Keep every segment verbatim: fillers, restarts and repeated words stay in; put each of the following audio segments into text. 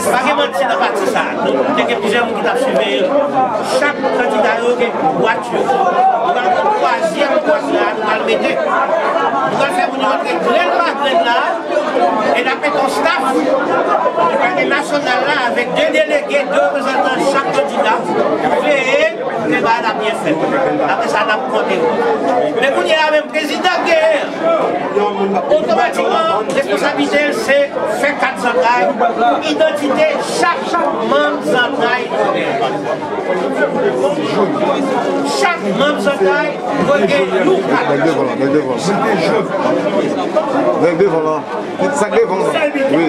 Pa gen manti nan pati sa a. Nou te gen plizyè moun ki t ap siveye l. Chak kandida yo gen bwat yo. Nou pral pran twazyèm bwat la, nou pral mete. Nou pral fè moun yo rantre grenn pa grenn la. E n ap mete yon staff ki pral gen nasyonal la avèk de delege, de reprezantan chak kandida pou veye ke bagay la byen fèt. Apre sa, n ap konte yo. Men kounye a menm, prezidan k genyen an, otomatikman, responsablite l se fè kat zantray, idantite chak manm zantray. Chak manm zantray dwe gen yon kat. Nèg devan la, nèg devan la. Nèg devan la. Sa k devan la. Wi.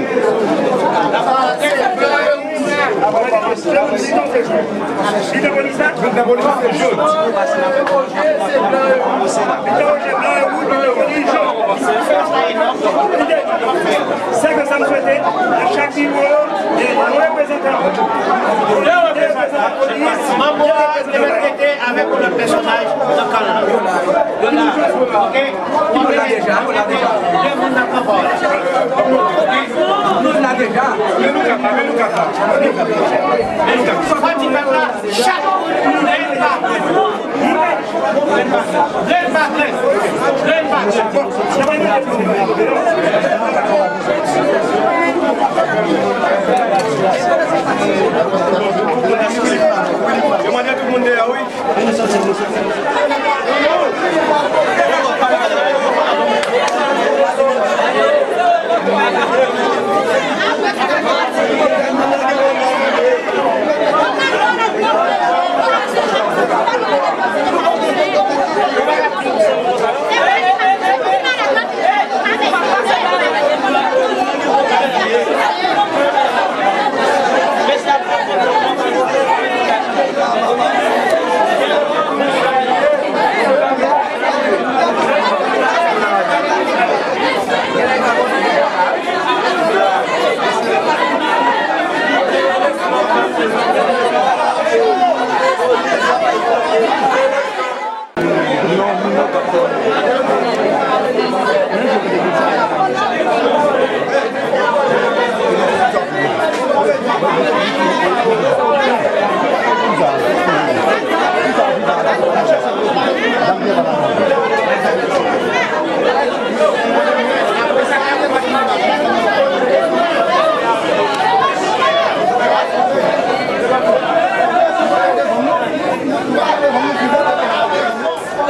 Sa ke sa m swete, nan chak nivo, de reprezantan. De reprezantan lapolis, de reprezantan lapolis. Avèk yon lòt pèsonaj nan kan la. Yo la. Ok? Nou la deja, nou la deja. De moun nan pran pawòl. Nou la deja. Men nou kapab, men nou kapab. Men nou kapab. Fò di pèp la, chak moun grenn pa grenn. Grenn pa grenn. Grenn pa grenn. Yo mande tout moun deyò, wi.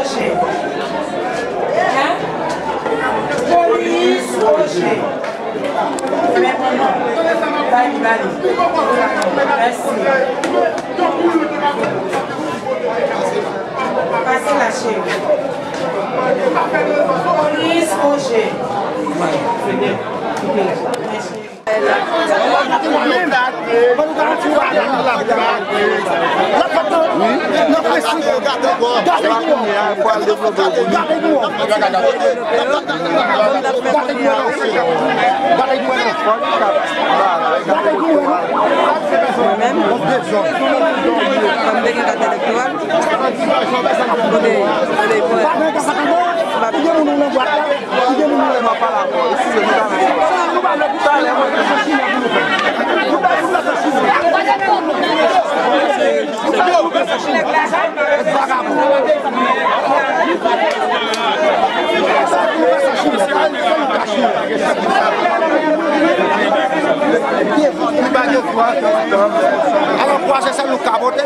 Pwojè. Hein? Polis, pwojè. Mèt non. Bay li, bay li. Mèsi. Pase la, cheri. Polis, pwojè. Mèsi. Mwen menm, kòm m te gen kat elektoral, kote, kote, kote, Alò, kwaze sa nou kapote.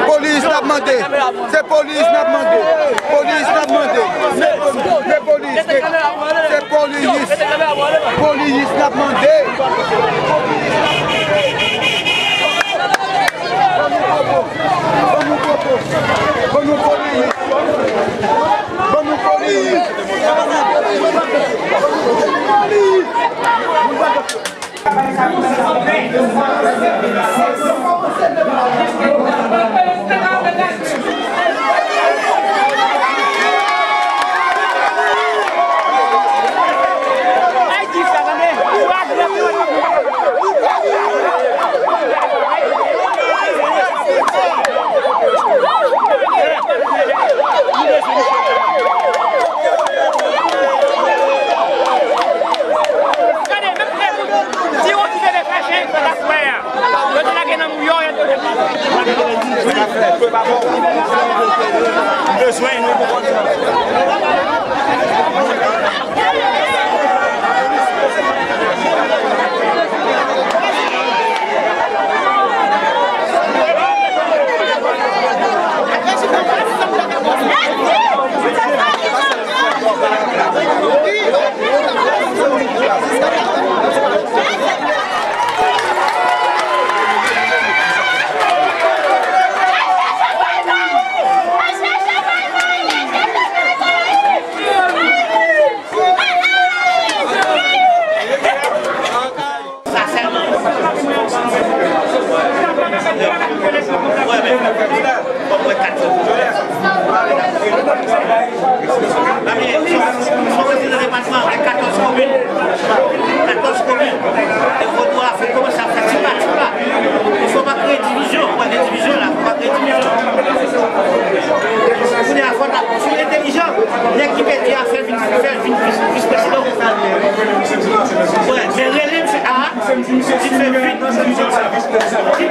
Polis n ap mande. Se polis n ap mande. Polis n ap mande. Se polis. Se polis. Se polis. Polis n ap mande. Ban nou popo. Ban nou popo. Ban nou popo. Ban nou polis. Ban nou polis. Gade, menm frè moun, si yon ti bebe fache, sa ta kwè a. Yo te lage nan mouyon, yo te bezwen nou pou konn sa. Sa sèlman. Wè, men, fòk wè kat. Ebyen, sou, sou prezidan depatman, gen katòz komin. Katòz komin. E vodou a fè kòmanse ap fè ti pa, ti pa. Fò pa kreye divizyon. Wè, gen divizyon la. Fò pa kreye divizyon. Kounye a, fò ta, si w entelijan, nèg ki pèdi a fè vin, fè vin vis, vis prezidan. Wè, men rele misye a, di fè vin, di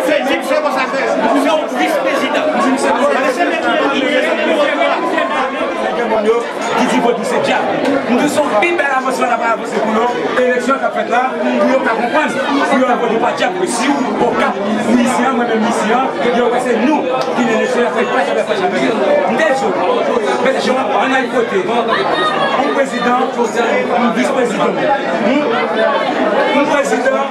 fè vin, fè konsa fè, se yon vis prezidan. Paske se menm ki gen moun yo ki di vodou se dyab. M di se yon pi bèl avansman n ap avanse pou yo. Eleksyon k ap fèt la, pou yo ka konprann, pou yo wè vodou pa dyab, ke si w Okap, ou isi a, mwen menm m isi a, yo wè se nou ki nan eleksyon, y ap fè pach avè pach avè yo. M te di w, men jan an al vote, yon prezidan, yon vis prezidan, yon, yon prezidan,